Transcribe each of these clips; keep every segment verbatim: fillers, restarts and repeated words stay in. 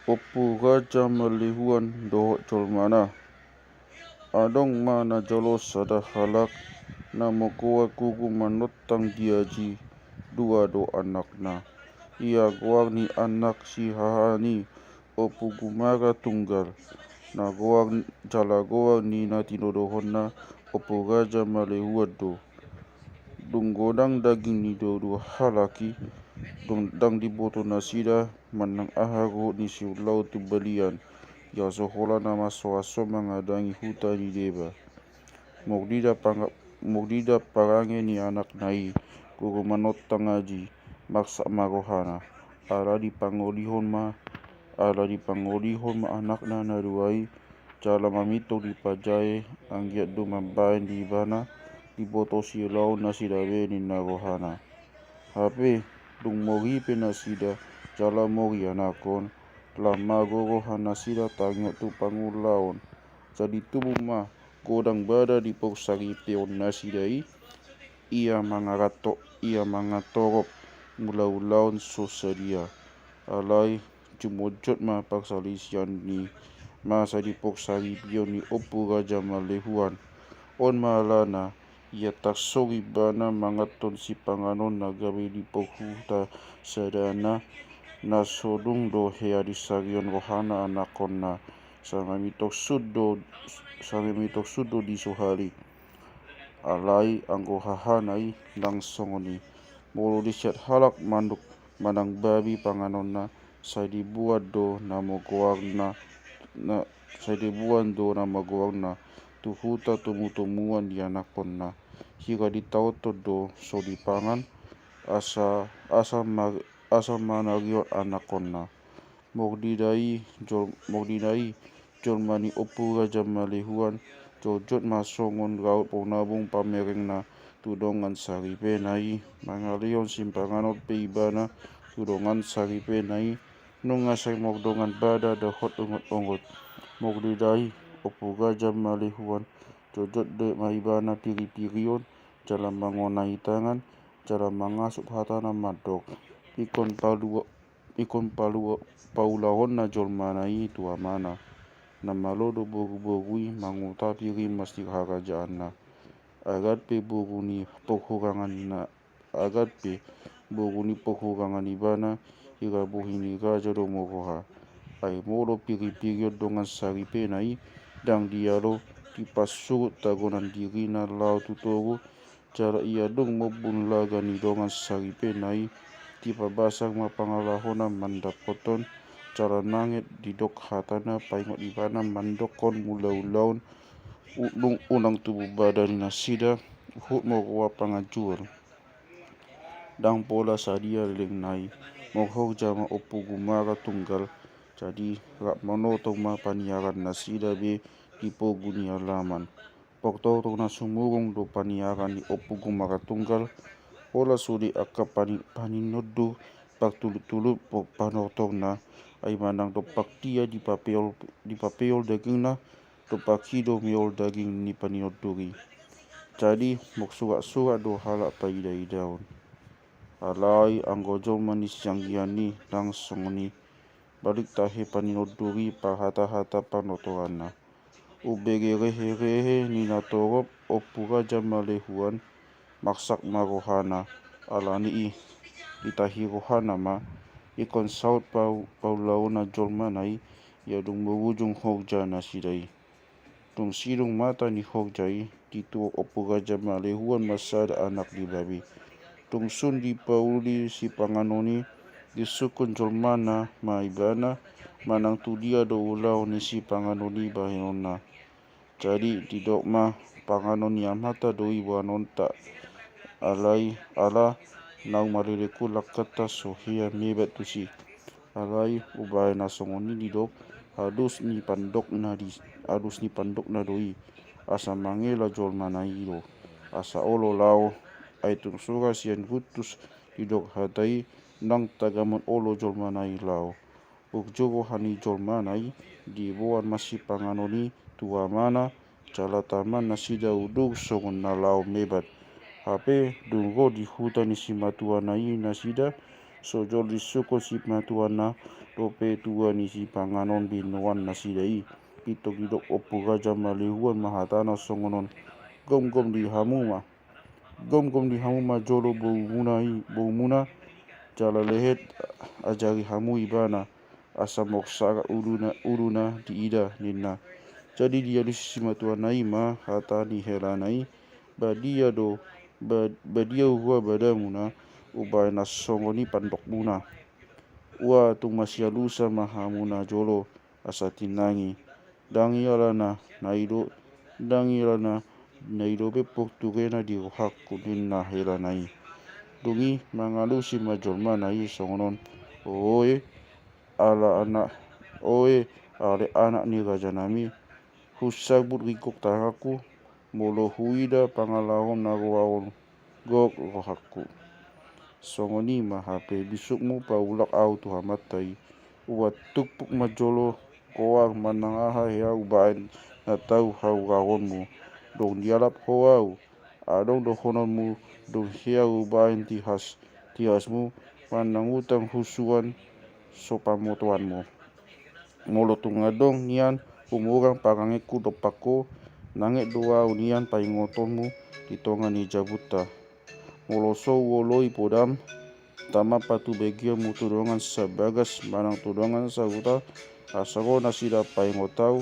Ompu Raja Malehuan dohot jolmana. Adong ma na jalo sada halak na magoar gogo manontang di aji, dua do anakna. Ia goar ni anak si haha ni Ompu Gumara Tunggal, na goar jala goar ni na tinodohonna Ompu Raja Malehuan do. Dung godang daging ni dua-dua halak i, dung dang diboto nasida manang aha gohot ni si ulaon tu balian, ia so holan na maso-aso mangadangi huta ni deba. Mordida panga-, mordida parange ni anakna i, gogo manontang aji, maksak ma rohana. Ala dipangolihon ma, ala dipangolihon ma anakna na dua i, jala mamintor dipajae, anggiat do mambaen di ibana, diboto si ulaon nasida be ninna rohana. Hape, dung mori pe nasida, jala mori anakkon, lam ma gogo roha nasida taringot tu pangulaon. Jadi tubu ma godang bada di porsaripeon nasida i, ia mangaranto, ia mangatorop, mula ulaon so sadia. Alai, jumotjot ma parsalisian ni masa di porsaripeon ni Ompu Raja Malehuan. On ma alana, ia tarsongon ibana manganhon sipanganon na gabe di porhuta sadana, na so dung do hea disarihon rohana anakkonna, sai mamintor sun do, sai mamintor sun do di so hali. Alai anggo hahana i ndang songon i. Molo disiat halak manuk manang babi panganonna, sai diboan do na magoarna, na, sai diboan do na magoarna tu huta tomutomuan ni anakkonna. Hira ditaothon do so dipangan, asa, asa ma-, asa manarihon anakkonna. Mordida i, jol-, mordida i, jolma ni Ompu Raja Malehuan, jotjot ma songon gaut ponabung pamerengna tu dongan saripena i, mangalehon sipanganon pe ibana tu dongan saripena i, nunga sai mardongan bada dohot ongot-ongot. Mordida i, Ompu Raja Malehuan, jotjot do ma ibana piripirion, jala mangonai tangan, jala mangasup hatana mandok. Ingkon palua-, ingkon palua-, paulahonna jolmana i tu amana. Na malo do boruboru i manguta pirimas ni harajaanna. Agar pe boru ni parhurangan na, agar pe boru ni parhurangan ibana, hira bohi ni raja do molo roha. Ai molo piripirion dongan saripena i, ndang dialo, dipasurut tagonan dirina laho tu toru, jala ia dung mambun laga ni dongan saripena i, dipabasar ma pangalahona mandapothon, jala nanget didok hatana paingot ibana mandokkon mula ulaon, u-, dung unang tubu bada ni nasida, huhut marroha panganjual. Ndang pola sadia lelengna i, marhorja ma Ompu Gumara Tunggal, jadi rap manotor ma paniaran nasida be di pogu ni alaman. Partortor na sumurung do paniaran ni Ompu Gumara Tunggal, pola sude angka pani-, paninondur partuluttulut pa-, panortorna, ai manang dompak dia dipapeol, dipapeol dagingna, dompak i do meol daging ni paninondur i. Jadi, marsuraksurak do halak paidaidaon. Alai anggo jolma ni sianggian i ndang songon i, balik tahe paninondur i parhatahata panortoranna. Umbege reherehe ni natorop Ompu Raja Malehuan, maksak ma rohana, alani i, ditahi rohana ma, ingkon saut pau-, paulaonna jolmana i, ia dung marujung horja nasida i. Dung sidung mata ni horja i, dituhor Ompu Raja Malehuan ma sada anak ni babi. Dung sun dipauli sipanganon i, disungkun jolmana ma ibana, manang tu dia do ulaon ni sipanganon i bahenonna. Jadi didok ma, panganon ni amanta do i boanonta. Alai, ala, naung marlelengkun langkanta so hea mebat tusi. Alai, umbahen na songon i didok, alus ni pandokna di, alus ni pandokna do i, asa mangela jolmana i do, asa olo laho, ai tung sura sian guntus didok hata i, ndang tagamon olo jolmana i laho. Burju roha ni jolmana i, diboan ma sipanganon i tu amana, jala taman nasida udur songon na laho mebat. Hape, dung ro di huta ni simatuana i nasida, so jolo disungkun simatuana, dope tua ni sipanganon binoan nasida i. Pintor didok Ompu Raja Malehuan ma hatana songon on: Gomgom di hamu ma, gomgom di hamu ma jolo boumuna i, boumuna, jala lehet ajari hamu ibana, asa maunsara uluna, uluna diida, ninna. Jadi dialusi simatuana i ma hata ni helana i: Badia do, ba-, badia huroha badamuna, umbahen na songon i pandokmuna. Ua tung masialusan ma hamu najolo, asa tinangi. Ndang i alana na i do, ndang i alana na i dope porturena di rohangku, ninna helana i. Dung i mangalusi ma jolmana i songon on: Oe, ala anak, oe, ale anak ni rajanami, hunsambut ringkot tanganku, molo huida pangalaho na roa on, gok rohangku. Songon i ma hape bisukmu paulak ahu tu hamanta i. Ua turpuk ma jolo goar manang aha hea umbahen na tau haurahonmu. Dung dialap ho ahu, adong dohononmu, dung hea umbahen tihas, tihasmu, manang utang husuan so pamotoanmu. Molo tung adong nian humurang parangengku dompak ho, nanget do ahu nian paingotonmu di tonga ni jabunta. Molo so huoloi podam, tama patubagianmu tu dongan sabagas manang tu dongan sahuta, asa ro nasida paingot ahu,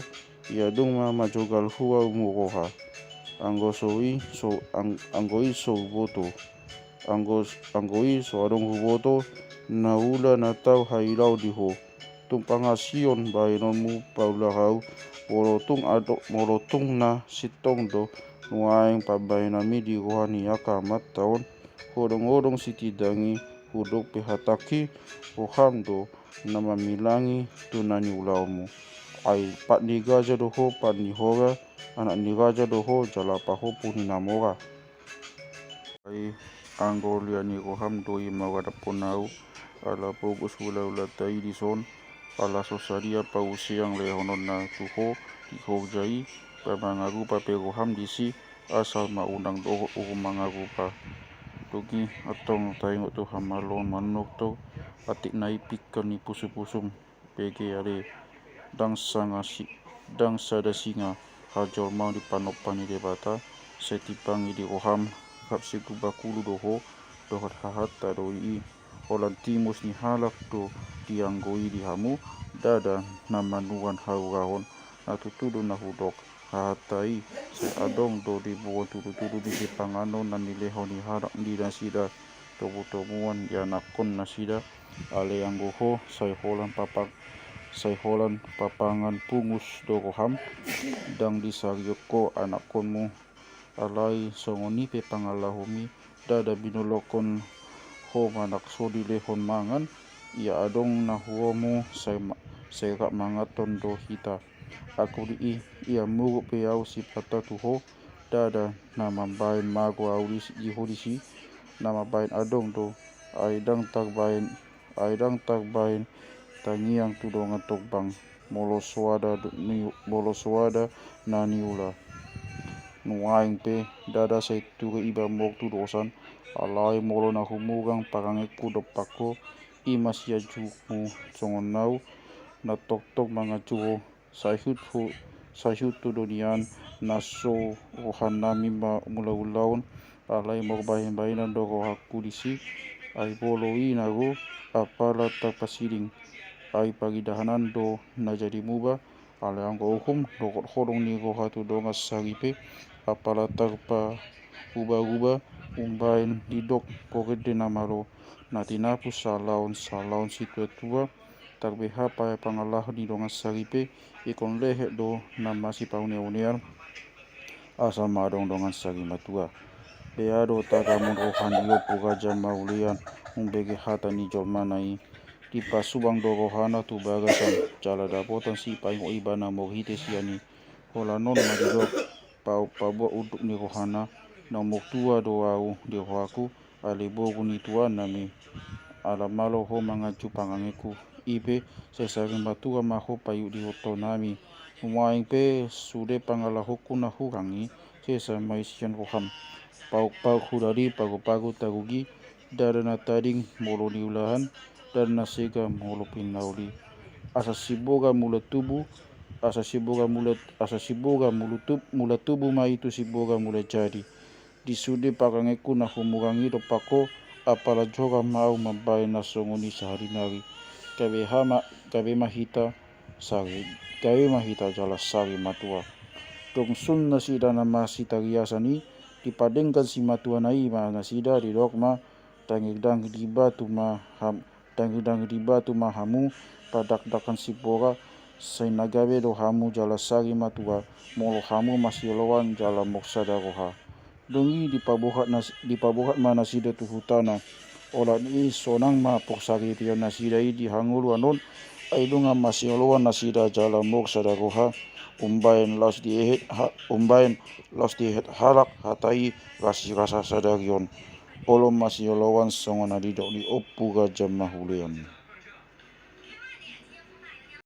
ia dung ma majogal hua huroha. Anggo so i so, ang-, anggo i so huboto. Anggo, anggo i so adong huboto, na ula na tau hailaon di ho. Tung pangasion bahenonmu paulak ahu, molo tung ado-, molo tung na sintong do nuaeng pambahenanmi di roha ni angka amanta on, hodong-hodong sitindangi hudok pe hatangki, roham do na mamilangi tu na niulaonmu. Ai pat ni raja do ho, pat ni hora, anak ni raja do ho, jala pahompu ni na mora. Ai anggo lea ni roham do i mangadapon ahu, ala pogos hula-hulanta i dison, ala so sadia pausean lehononna tu ho di horja i, pamangarupa pe roham disi, asal ma unang dohot uhum mangarupa. Dung i antong taingot tu hamaloon manuktuk, atik na i pingkal ni pusupusum. Pege ale, ndang sanga si-, ndang sada singa hajolmaon di panompa ni Debata, sai timpang i di roham, rap sigubakulu do ho, dohot hahanta do i, holan timus ni halak do dianggo i di hamu, ndada na manuan haurahon, na tutu do na hudok, hahanta i, sai adong do diboan tudu-tudu ni sipanganon na nilehon ni halak di nasida, tobu-tobuan ianakkon nasida, alai anggo ho, sai holan papang-, sai holan papangan pungus do roham, ndang disarihon ho anakkonmu, alai songon i pe pangalahomi, ndada binolongkon ho manang so dilehon mangan, ia adong na huromu, sai ma-, sai rap manganhon do hita. Angkup i, ia muruk pe ahu sipata tu ho, ndada na mambahen mago ahu di si-, di ho disi, na mambahen adong do, ai ndang tarbahen, ai ndang tarbahen tangiang tu dongan tombang, molo so ada do-, ni-, molo so ada na niula. Nuaeng pe, ndada sai ture iba mortu dosan, alai molo na humurang parangengku dompak ho, i ma sianjurmu songon ahu, na tongtong manganjur ho, sai hutu, sai hutu do nian na so rohanami ma-, mangula-ulaon, alai marbahen-bahenan do rohangku disi, ai molo i na ro, apala tarpasiding, ai paridahanan do na jadi muba, alai anggo uhum, dohot holong ni roha tu dongan saripe, apala tarpauba-uba, umbahen didok porende na malo, na tinapus salaon, salaon situa-tua, tarbeha pa-, pangalaho ni dongan saripe, ingkon lehet do na masipaune-unean, asa madong dongan sarimatua. Bea do tagamon roha ni Ompu Raja Maulian, umbege hata ni jolmana i. Dipasubang do rohana tu bagasan, jala dapotan sipaingot ibana marhite sian i. Holan on ma didok, pa-, paboa unduk ni rohana, na umur tua do ahu di rohangku, ale boru ni tuanami, ala malo ho manganju parangengku. I pe, sai sarimatua ma ho paihuthonami. Nuaeng pe, sude pangalahonku na hurang i, sesa ma i sian roham. Pauk-pauk hudari, pagu-pagu tarugi, ndada na tading molo niulahan, dan na sega molo pinauli. Asa siboga mula tubu, asa siboga mula, asa siboga mula tub-, mula tubu ma i tu siboga mula jadi. Di sude pangkangengku na humurang i dompak ho, apala jora ma au mambahen na songon i sahali nari. Gabe hama, gabe ma hita sari, gabe ma hita jala sari matua. Dung sun nasida na masitariasan i, dipadenggan simatuana i ma nasida, didok ma, dangir-dangir di batu ma ham-, dangir-dangir di batu ma hamu, padakdakan sipora, sai na gabe do hamu jala sari matua, molo hamu masioloan jala maursada roha. Dung i dipaborhat nas-, dipaborhat ma nasida tu hutana. Olat ni i sonang ma porsaripeon nasida i di hangoluan on, ai dung masioloan nasida jala maursada roha, umbahen laos diehet ha-, umbahen laos diehet halak hata i rasirasa sadari on. Olo masioloan songon na didok ni Ompu Raja Mahulean.